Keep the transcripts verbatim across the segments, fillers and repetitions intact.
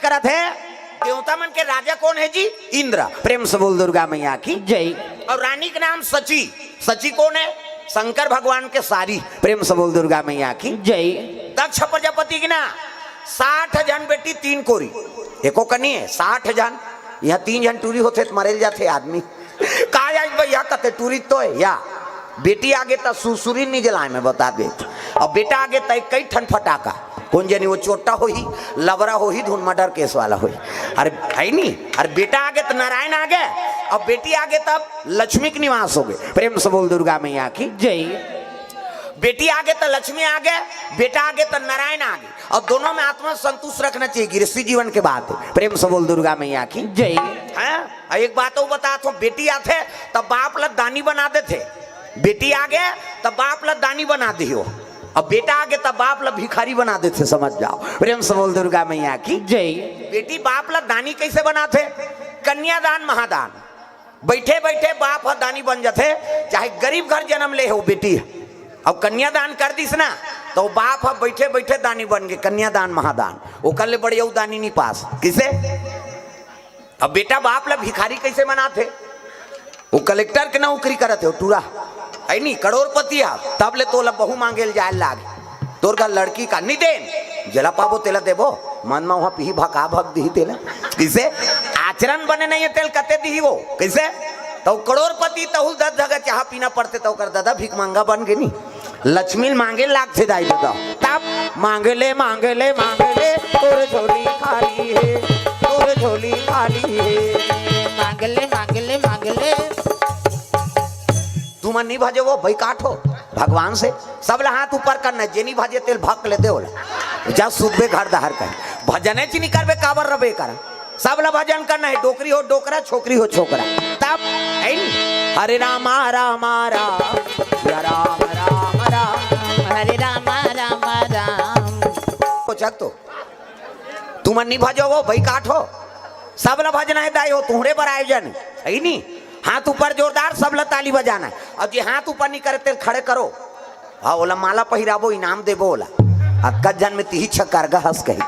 करत हे। देवता मन के राजा कोन हे जी? इंद्र। प्रेम से बोल दुर्गा मैया की। जय। अउ रानी के नाम सची। सची कोन हे? शंकर भगवान के सारी। प्रेम से बोल दुर्गा मैया की। जय। दक्ष प्रजापति के ना साठ झन बेटी, तीन कोरी, एको कनी हे, साठ झन। इहाँ तीन झन टूरी होथे त मरेल जाथे आदमी। का जानिस भैया, कते टूरी तो हे या। बेटी आगे त सुरसुरी निजलाय में बता दे। अउ बेटा आगे त कई ठन फटाका। कोन जनी वो चोट्टा होही, लबरा होही, धुन मर्डर केस वाला होही। अरे हे नी, अरे बेटा आगे त नारायण आगे, अउ बेटी आगे त लक्ष्मी के निवास होगे। प्रेम से बोल दुर्गा मैया की। जय। बेटी आगे त लक्ष्मी आगे, बेटा आगे त नारायण आगे। अउ दोनों में आत्मा संतुष्ट रखना चाहिए, गृहस्थी जीवन के बात हे। प्रेम से बोल दुर्गा मैया की। जय। हैं? अउ एक बात अउ बतात हों, बेटी आथे त बाप ल दानी बना देथे। बेटी आगे त बाप ल दानी बना दिही, अउ बेटा आगे त बाप ल भिखारी बना देथे, समझ जाव। प्रेम से बोल दुर्गा मैया की। जय। बेटी बाप ल दानी कइसे बनाथे? कन्यादान महादान। बइठे बइठे बाप ह दानी बन जाथे, चाहे गरीब घर जनम ले हो बेटी ह। अउ कन्यादान कर दिस ना, त वो बाप ह बइठे बइठे दानी बन गे, कन्यादान महादान। ओकर ले बड़े अउ दानी नइ पास। कइसे? अब बेटा बाप ल भिखारी कइसे बनाथे? वो कलेक्टर के नौकरी करत हे, वो टूरा। हे नी, करोड़पति हे, तब ले तोला बहू मांगे ल जाय ल लागे। तोर घर लड़की का नइ देन, जेला पाबो तेला देबो। मन म उहाँ पीही भका भक दिही तेला। कइसे? आचरण बने नइ हे तेला कते दिही वो। कइसे? त वो करोड़पति, तहू ल दस जगह चाहा पीना पड़थे, त ओकर ददा भिख मांगा बन गे नी। लक्ष्मी ल मांगे लागथे दाई ददा। तब मांगे ले, मांगे ले, मांगे ले, तोर झोली खाली हे, तोर झोली खाली हे। मांगे ले, मांगे ले, मांगे ले। तुमन नइ भजो वो, बइकाठो भगवान से। सब ला हाथ ऊपर करना हे, जे नइ भजे तेला भक ले दे ओला। जा सुतबे घर डहर कहीं। भजने च नइ करबे, काबर रबे कर। सब ला भजन करना हे, डोकरी हो डोकरा, छोकरी हो छोकरा। तब हे नी, हरे रामा रामा राम, या राम राम राम। हरे रामा रामा राम। कोचक तो तुमन नइ भजो वो, बइकाठो। सब ला भजना हे दाई हो, तुंहरे बर आयोजन हे, हे नी? हाथ ऊपर जोरदार, सब ला ताली बजाना हे। अउ जे हाथ ऊपर नइ करे तेला खड़े करो। हाँ, ओला माला पहिराबो, इनाम देबो ओला। अतका झन में तिही छक्कर गा हंस कही।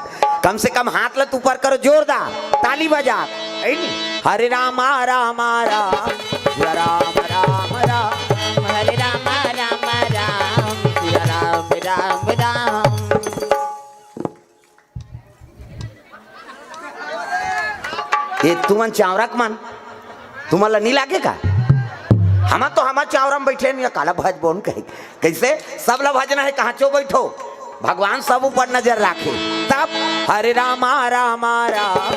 कम से कम हाथ ला तो ऊपर करो, जोरदार ताली बजा। हे नी? हरे रामा रामा राम, या राम राम राम। हरे रामा रामा राम, या राम राम राम। ए तुमन चांवरा के मन, तुमन ला नइ लागे का? हमन तो हमर चांवरा में बइठे नइ, काला भजबो न कही। कइसे? सब ला भजना हे, कहांचो बइठो, भगवान सब ऊपर नजर राखे। तब हरे रामा रामा राम,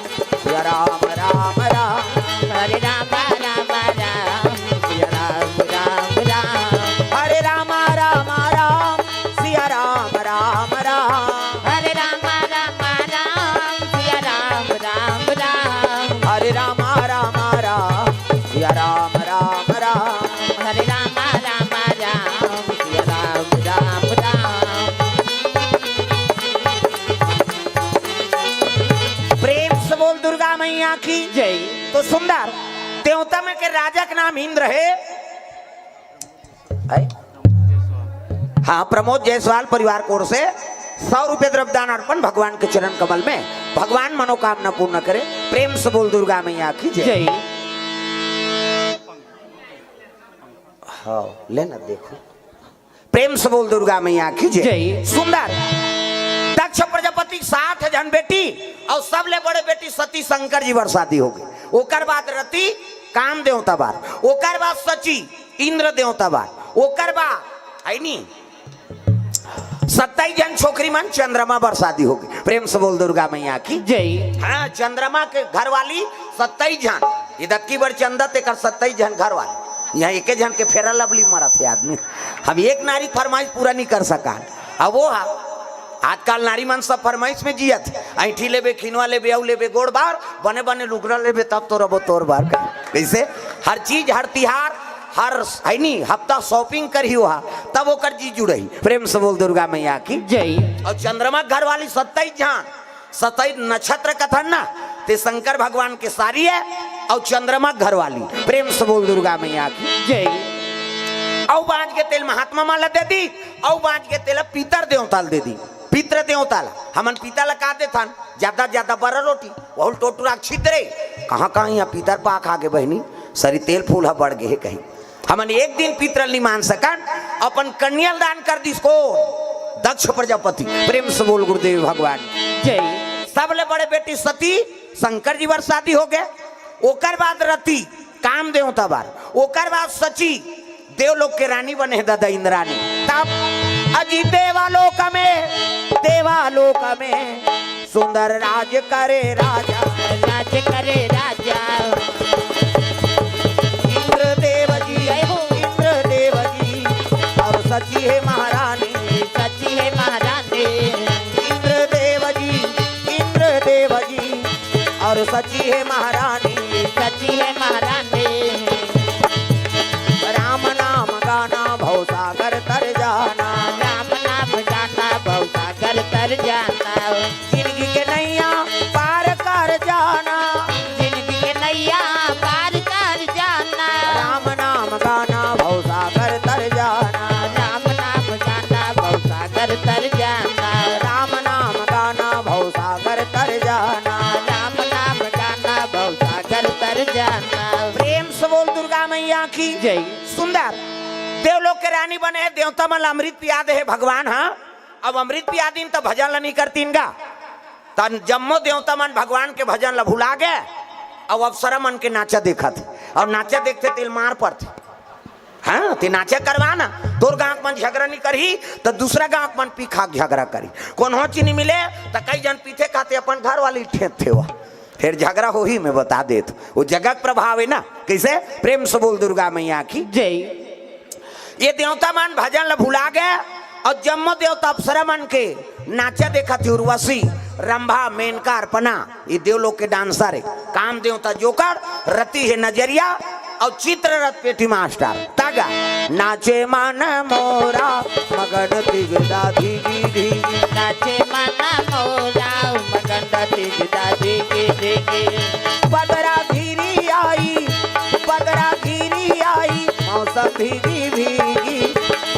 या राम राम राम। हरे रामा रामा राम, या राम राम राम। हरे रामा रामा राम, सिया राम राम राम। हरे रामा रामा राम, सिया राम राम राम। हरे रामा रामा राम, सिया राम राम राम। हरे रामा रामा राम, सिया राम राम राम। प्रेम से बोल दुर्गा मैया की। जय। तो सुंदर, देवता में के राजा के नाम इंद्र हे। है? हाँ, प्रमोद जायसवाल परिवार की ओर से सौ रुपये द्रव्यदान अर्पण भगवान के चरण कमल में, भगवान मनोकामना पूर्ण करे। प्रेम से बोल दुर्गा मैया की जय। जय। हाँ, लेना देखो। प्रेम से बोल दुर्गा मैया की जय। जय। सुंदर, दक्ष प्रजापति के साठ झन बेटी अउ सबले बड़े बेटी सती शंकर जी बर शादी होगे। ओकर बाद रति काम देवता बर, ओकर बाद सची इंद्र देवता बर, ओकर बाद है नी सत्ताईस झन छोकरी मन चंद्रमा बर शादी होगे। प्रेम से बोल दुर्गा मैया की जय। हाँ, चंद्रमा के घर वाली सत्ताईस झन, ये दक्की बर चंदा तेकर सत्ताईस झन घर वाली। यहाँ एके झन के फेरा लवली मरत हे आदमी। हम एक नारी फरमाइश पूरा नहीं कर सका। अब वो हा, आजकल नारी मन सब फरमाइश में जियत हे। ऐंठी लेबे, खिनवा लेबे, अउ लेबे गोड़ बार, बने बने लुगरा लेबे, तब तो रबो तोर बार। कइसे? हर चीज, हर तिहार, हर है नी हफ्ता shopping करही ओहा, तब ओकर जी जुड़ही। प्रेम से बोल दुर्गा मैया की जय। अउ चंद्रमा घर वाली सत्ताईस झन, सत्ताईस नक्षत्र कथन ना, ते शंकर भगवान के सारी हे अउ चंद्रमा घर वाली। प्रेम से बोल दुर्गा मैया की जय। अउ बांच गे तेला महात्मा मन ला दे दी, अउ बांच गे तेला पितर देवता ला दे दी। पितृ देवता ला, हमन पितर ला का देथन? ज्यादा ज्यादा बरा रोटी, वहू ल टोटुरा के छितरे। कहाँ कहाँ यहाँ पितर पाक आगे बहिनी, सरी तेल फूल ह बढ़ गे हे कहीं। हमन एक दिन पितर ल नहीं मान सकन, अपन कन्या ल दान कर दिस। कौन? दक्ष प्रजापति। प्रेम से बोल गुरुदेव भगवान। जय। सबले बड़े बेटी सती, शंकर जी बर शादी हो गए। ओकर बाद रति, काम देवता बर। ओकर बाद सची, देवलोक के रानी बने हे दादा, इंद्रानी। तब अजी देवालोक में, देवालोक में सुंदर राज करे राजा। राज करे राजा। इंद्रदेव जी, जय हो। इंद्रदेव जी और सची हे महारानी। सची हे महारानी। इंद्रदेव जी, इंद्रदेव जी और सची हे महारानी। सची हे महारानी। राम नाम गाना भवसागर तर जाना। राम नाम गाना भवसागर तर जाना। जिंदगी के नैया पार कर जाना। जिंदगी के नैया पार कर जाना। राम नाम गाना भवसागर तर जाना। राम नाम गाना भवसागर तर जाना। राम नाम गाना भवसागर तर जाना। राम नाम गाना भवसागर तर जाना। प्रेम से बोल दुर्गा मैया की जय। सुंदर देवलोक के रानी बने हे, देवता मन ल अमृत पिया दे हे भगवान। हाँ, अब अमृत पिया दिन त भजन ल नहीं करतीन गा। तन जम्मो देवता मन भगवान के भजन ल भुला गे। अब अप्सरा मन के नाचा देखत हे, और नाचा देखथे तेल मार पड़थे। हाँ, ते नाचा करवा ना, तोर गांव के मन झगड़ा नहीं करही त दूसरा गांव के मन पी खा के झगड़ा करही। कोनो चीज नहीं मिले त कई जन पीथे खाथे अपन घर वाली ठेंकथे वा। फिर झगड़ा होही, मैं बता देत, वो जगह के प्रभाव है ना। कैसे? प्रेम से बोल दुर्गा मैया की जय। ये देवता मन भजन ल भुला गे और जम्मो देवता अप्सरा मन के नाचा देखत हे। उर्वशी, रंभा, मेनका, अर्पणा, ये देवलोक के डांसर हे। काम देवता जोकर, रति हे नजरिया और चित्ररथ पेटी मास्टर। तागा नाचे मन मोरा मगन तिगदा धिगी धिगी। नाचे मन मोरा मगन तिगदा धिगी धिगी। बदरा घिरी आई, बदरा घिरी आई, मौसम भीगी भीगी।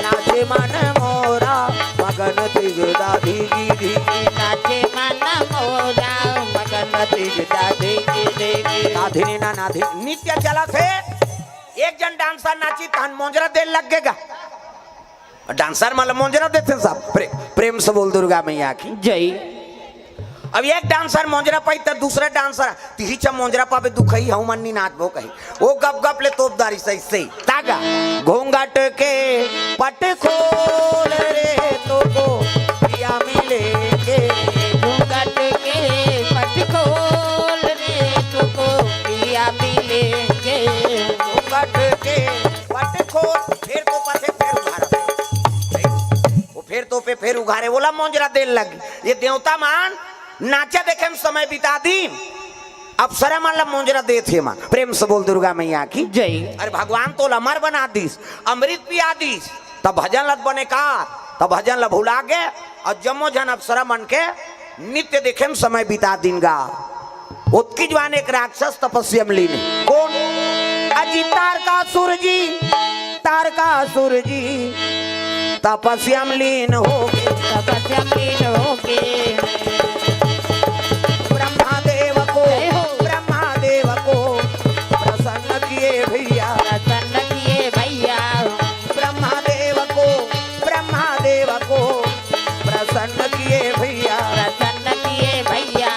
नाचे मन मोरा मगन तिगदा धिगी धिगी। नाचे मन मोरा मगन तिगदा धिगी धिगी। नाधिनी ना नाधिनी नित्य चलत हे। एक जन डांसर नाची तहन मोंजरा देन लग गे गा। डांसर मन ल मोंजरा देथे सब। प्रे-, प्रेम से बोल दुर्गा मैया की जय। अब एक डांसर मोंजरा पाई त दूसरा डांसर तिही च मोंजरा पाबे दुखई हऊ मन नी नाचबो कही। वो गप गप ले तोप दारी सही सही। तागा घूंघट के पट खोल रे तोको पिया मिलेंगे। घूंघट के पट खोल रे तोको पिया मिलेंगे। घूंघट के पट खोल, फिर तो पथे, फिर उघारा। वो फिर तो पे, फिर उघारे, वोला मोंजरा देन लग। ये देवता मन नाचा देखे में समय बिता दिन, अप्सरा मन ला मोंजरा देथे मन। प्रेम से बोल दुर्गा मैया की जय। अरे भगवान तोला अमर बना दिस, अमृत पिया दिस, तब भजन लत बने का, तब भजन ला भुला गे, और जम्मो झन अप्सरा मन के नित्य देखे में समय बिता दिन गा। ओतकी जुवार एक राक्षस तपस्या में लीन हे। कोन? अजी तारकासुर जी, तारकासुर जी तपस्या में लीन होगे। तपस्या में लीन होगे। ब्रह्मा देव को, जय हो। ब्रह्मा देव को प्रसन्न किए भैया। प्रसन्न किए भैया। ब्रह्मा देव को, ब्रह्मा देव को प्रसन्न किए भैया। प्रसन्न किए भैया।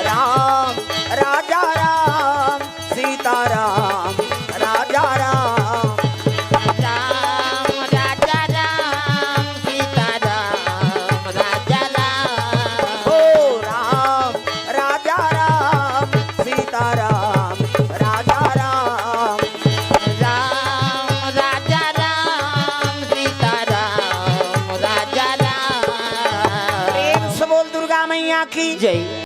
राम, राजा राम, सीता राम, राजा राम। राम, राजा राम, सीता राम, राजा राम। ओ राम, राजा राम, सीता राम, राजा राम। राम, राजा राम, सीता राम, राजा राम। प्रेम से बोल दुर्गा मैया की जय।